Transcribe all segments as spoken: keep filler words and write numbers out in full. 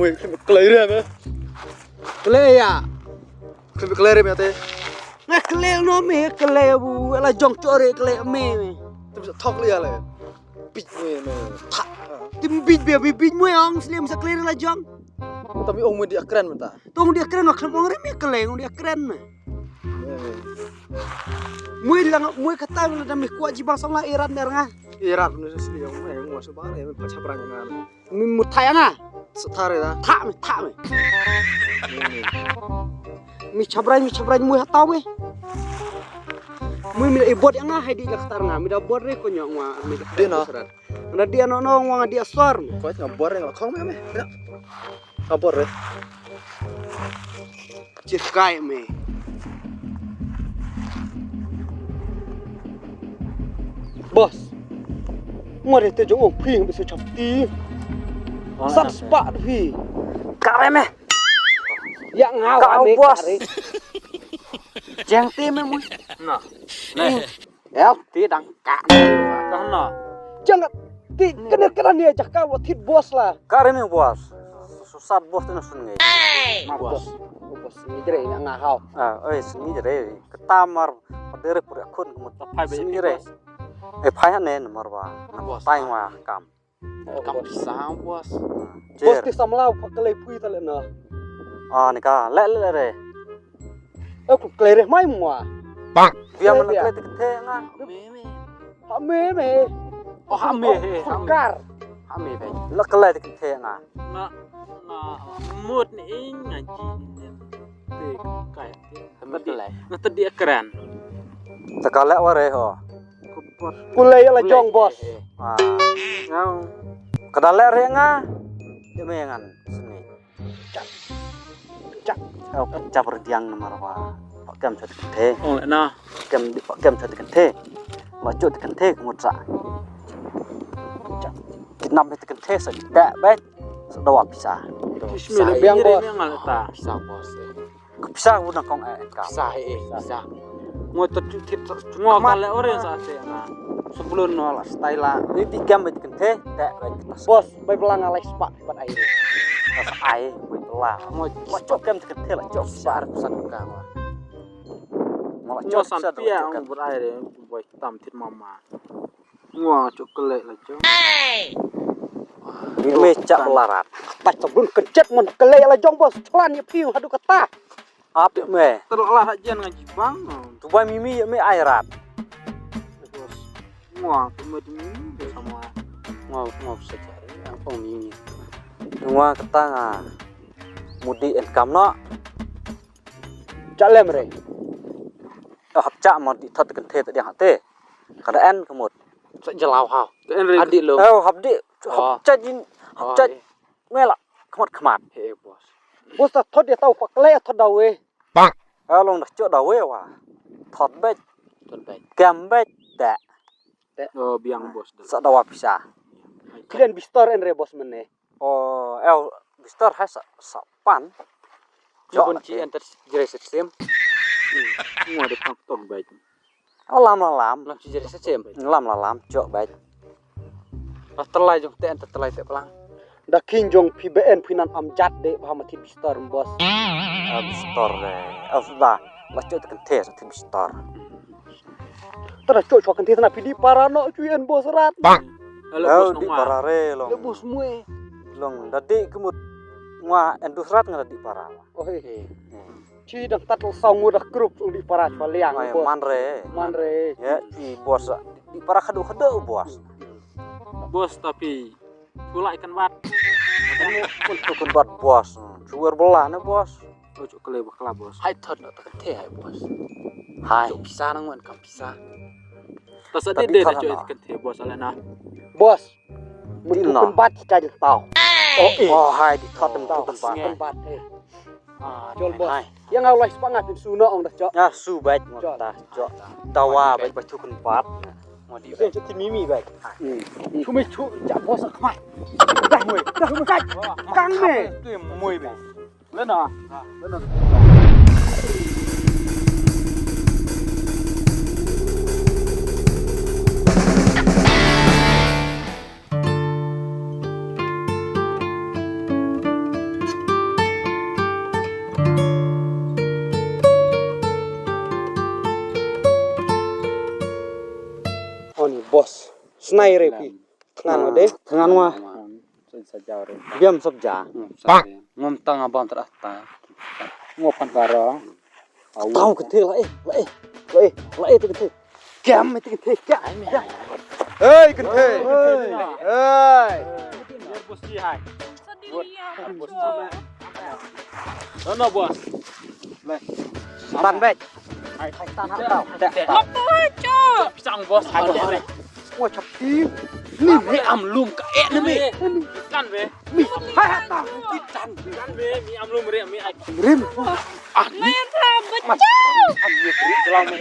Wei, khlem klei re me. Klei ïa. Khlem klei re me te. Nga klei no me klei bu la jong chore klei me me. Te bisa thok le ïa le. Bit me me. Tha. Tim bit be bit me ong slim sa klei la jong. Te mi ong me di akren me ta. Tong di akren nga khlem ong re me klei ong di akren me. Mui lang mui kata la da me kwa jibang song la irat mer nga. Irat me sli ong me mo so ba re me pa chapra nga. Mi mut thaya nga. Sathare da. Tha me, tha me. Mi chabrai, mi chabrai mui hataw me. Mui mi da ibot nga hai di laktar nga. Mi da bot re ko nyong wa mi da. Di no. Na di ano no wa di asor. Ko nga bot re nga khong me me. Ya. Nga bot re. Chief kai me. Boss. Ngore te jong ong phi bisu chapti. San spa phi. Kare me. Ya ngau kau me boss. Jeng te me mu. Na. Ne. Ya ti dang ka. Dah na. Jeng ti kene kene ni aja kau thit boss la. Kare me boss. Susat boss tu na sun ngai. Ma boss. Boss ni jere nga hau. Ah, oi sun ni jere. Ketamar. Padere pura kun kemut. Phai ba sendiri. Eh, phai ne nomor ba. Nomor tai wa kam. Kam pisang, bos. Bos ti samla pa klei pui ta le na. Ah, ni ka le le re. Eh, ku klei re mai mua. Bang. Dia mana klei te kethe nga. Ha me me. Oh, ha me he. Kar. Ha me be. La klei te kethe nga. Na na mut ni ing ngaji. Te kai. Nga tadi akran. Takale ware ho. Kulai la jong bos. Ah. Ka da le re nga. Te me ngan sini. Chak. Chak. Au ka chap re diang na marwa. Pakem chot kente. Oh na. Kem pakem chot kente. Ma chot kente kemut sa. Chak. Kinam kente sa. Dak bet. Sa dawa pisa. Bismillah biang bos. Pisa bos. Pisa u nang kong eh ka. Pisa he eh pisa. Ngo to chu thit ngo ka le ore sa se na. Sebelum no la style la. Ni ti kam bet kente te bet kita. Bos, bai belang alai spa bat ai. Sa ai bai belang. Ngo chok kam kente la chok pisa. Sa ka ngo. Ngo chok san pia ang bai ai re bai tam thit mama. Ngwa chok kelek la jong. Ni me chak larat. Ta chok bun kencet mon kelek la jong bos. Chlan ye piu hadu kata. Ap me. Teruk lah jen ngaji bang. Dubai mimi ye me ai rat. Bos. Ngwa tu me tu mimi sama. Ngwa ngwa sa cari ang pong mimi. Ngwa kata nga. Mudi en kam no. Chak lem re. Hap chak mo di thot kenthe ta diang hate. Kada en kemut. Sa jalaw hau. Te en re. Adi lo. Oh, hap di hap chak jin hap chak mela khmat khmat. He bos. Bos ta thot dia tau pakle thot dawe. Bang. Eh long dah chok dawe wa. Thot bek. Thot bek. Kem bek. Dak. Oh biang bos. Sa dawa pisa. Kilian bistor en re bos mene. Oh, eh bistor hai sa sa pan. Jok bon chi enter jere sesem. Ngwa de pang tong bek. Lam la lam. Lam chi jere sesem. Lam la lam chok bek. Terlai jong te enter terlai te pelang. Da king jong phi be en phi nan am jat de ba ma thit bistor bos. Ah, bistor de. Ah, sudah. La chok te kenthe sa thit bistor. Tara chok chok kenthe na phi di para no chu en bos rat. Bang. Hello bos di para re long. Le bos mue. Long da de kemut ngwa en dus rat nga da di para. Oh he. Chi dang tat lo saw ngu dah grup di para chwa liang. Ai bos. Man re. Man re. Ya, di bos. Di para khadu khadu bos. Bos tapi tulai kan bat. Kan pun tu kan bat bos. Chuwer bela ne bos. Oh chuk kele bakla bos. Hai thot no tak te hai bos. Hai. Chuk pisa nang wan kam pisa. Tasa di de chuk kan te bos ala na. Bos. Mun tu kan bat chai tau. Oh hai di thot tu kan bat. Ah, jol bos. Yang au lai sepanga pin su no ong dah chok. Ya su bait mo ta chok. Dawa bait bait thukun pat. Mo di bait. Ti mimi bait. Chu mi chu ja bos khma. Dah mui. Dah mui. Kang me. Tu mui bait. Lena. Lena. Boss, snai re phi. Thngan wa de, thngan wa. Biam sop ja. Ngom tang abang terah ta. Ngop pan barong. Tau kynthei la eh, la eh, la eh, la eh te kynthei. Kiam te kynthei, kiam. Hei kynthei. Hei. Biar bos di hai. Sedih ya. Bos. Sono bos. Tan bek. Hai tan ha tau. Apa aja? Pisang bos. Aduh. Wah chap ti. Ni me am lum ka eh ni me. Kan be. Mi hai ha tau. Kan be mi am lum re mi ai. Rim. Ah ni. Am ye kri jelang me.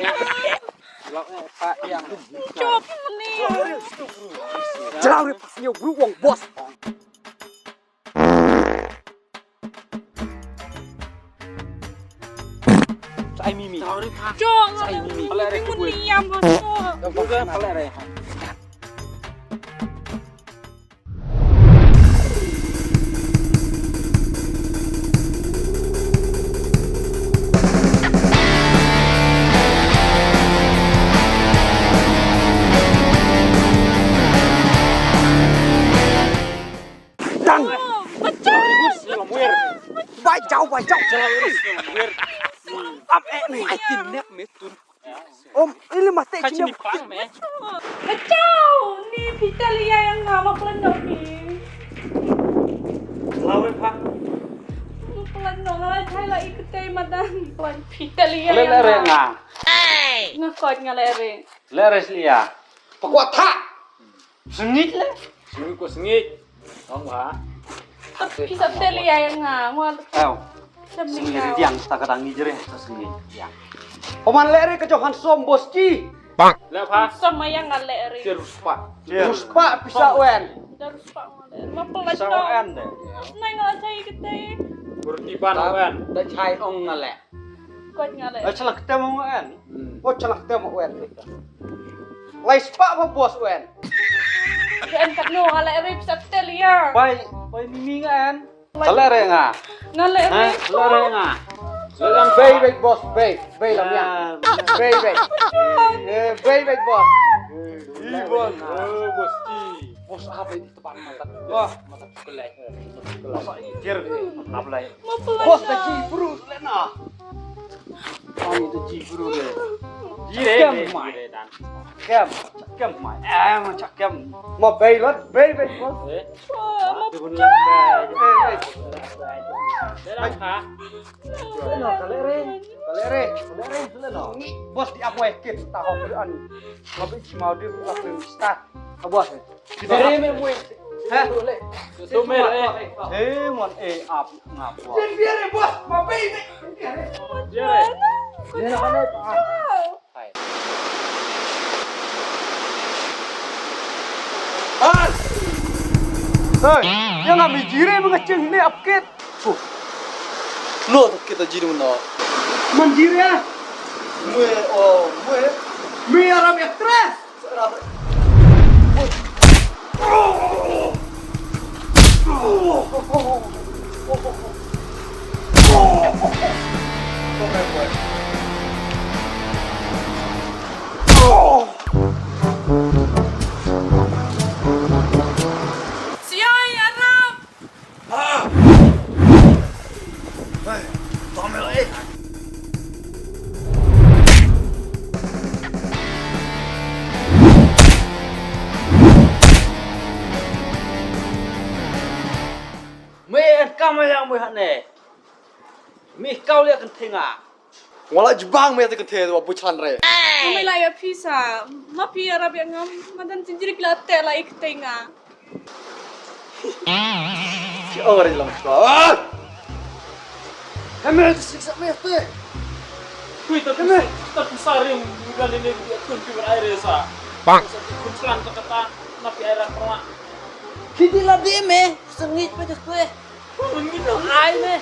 Jelang eh pa yang. Chop ni. Jelang re pas nyu bru wong bos. Sai mimi. Jong. Sai mimi. Pala re mun ni yam bos. Udah pala re. Dang. Bachau. Bachau, bachau. Ap eh ni. Ai tin nek me tun. Om, ili mate chini. Bachau. Ni pita liya yang nama plan dok ni. Lawe pa. Plan dok ngala chai la ikte madan. Plan pita liya. Le le re nga. Nga kot nga le re. Le re sliya. Pakwa tha. Sengit le. Sengit ko sengit. Ong ba. Pisa teli ya yang nga. Ayo. Sengit yang ta kadang ni jere ta sengit yang. Paman le re ka Johan som bos ki. Bang. Le pa. Som yang nga le re. Terus pa. Terus pa pisa wen. Terus pa. Ma pelan. Pisa wen de. Nai nga chai kete. Bertiban wen. Da chai ong nga le. Kot nga le. Eh, chalak tem ong wen. Ko chalak tem ong wen. Lai spah ba bos wen. Ken kat no nga le rip sa tel ya. Bai, bai mimi nga en. Kale re nga. Nga le rip. Kale re nga. Lam bai bai bos bai, bai lam ya. Bai bai. Eh, bai bai bos. Ih bos. Eh, bos ti. Bos apa ini tepat mata. Wah, mata sekolah. Masa ijer ni. Apa lai? Bos dah ji bro le na. Ani tu ji bro le. Ji re. Kem mai. Kem. Kem mai. Eh, macam kem. Ma bai lot, bai bai bos. Eh. Wah, ma pecah. Bai bai. Dalam ha. Leno, kale re. Kale re. Kale re. Leno. Bos di apa ekit tahu an. Tapi cuma dia apa yang start. Bos. Kita re me mue. Ha? Tutu me re. Eh, mon eh ap ngap. Biar biar eh bos, mape ini. Biar re. Biar re. Hai. Hei, yang ngambil jire mengecing ni apkit. Huh. No, kita jire mana? Man jire ah. Mue, oh, mue. Mue aram actress. Sioi Arab. Ah! Hey, tong me lai. Me en kam yang me hane. Me kau le kan thinga. Wala jibang me te kan the wa buchan re. Me la ya pisa. Ma pi Arab ya ngam. Madan jinjiri kila te la ik thinga. Ki ong ri long chwa. Kame tu sik sa me te. Kui ta kame ta kusari muda ni ni kun pi ai re sa. Bang. Sa kun plan ta kata na pi ai ra kama. Kiti la di me sengit pa just tu eh. Kun ni ta ai me.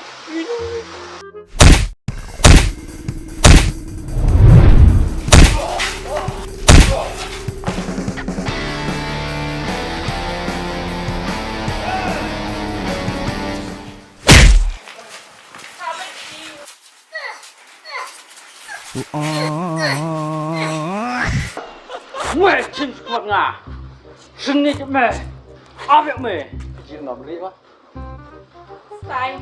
Mwe chin squad nga. Sini ke me. Abe me. Jin ngam ri ma. Sai.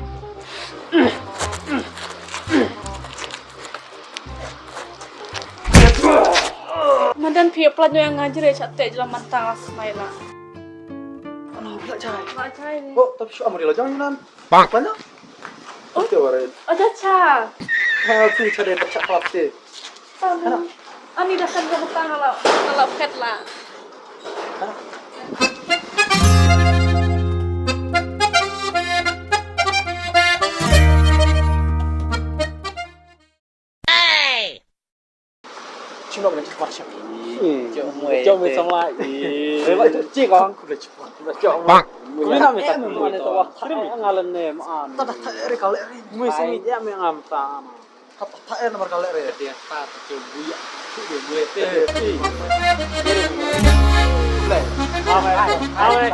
Madan phi plat no yang ngajre chat te jela mantang as mai la. Ano plat jai. Plat jai ni. Oh, tapi shu amri la jang nan. Bang. Plat no? Oh. Oke, warai. Aja cha. Ha, tu cha de cha plat te. Ani dah kan dah tang ala ala pet la. Chim lo kena cepat siap. Cok mui. Cok mui sama. Lewat cok cik kong. Cok mui. Bang. Kuli nak minta mui tu. Kuli nak minta mui tu. Ngalan ne ma. Tak tak tak eri kali eri. Mui sini dia me ngam ta. Kata tak eh nomor kali re. Dia tak tu buya. Tu dia buya. Play. Awe. Awe.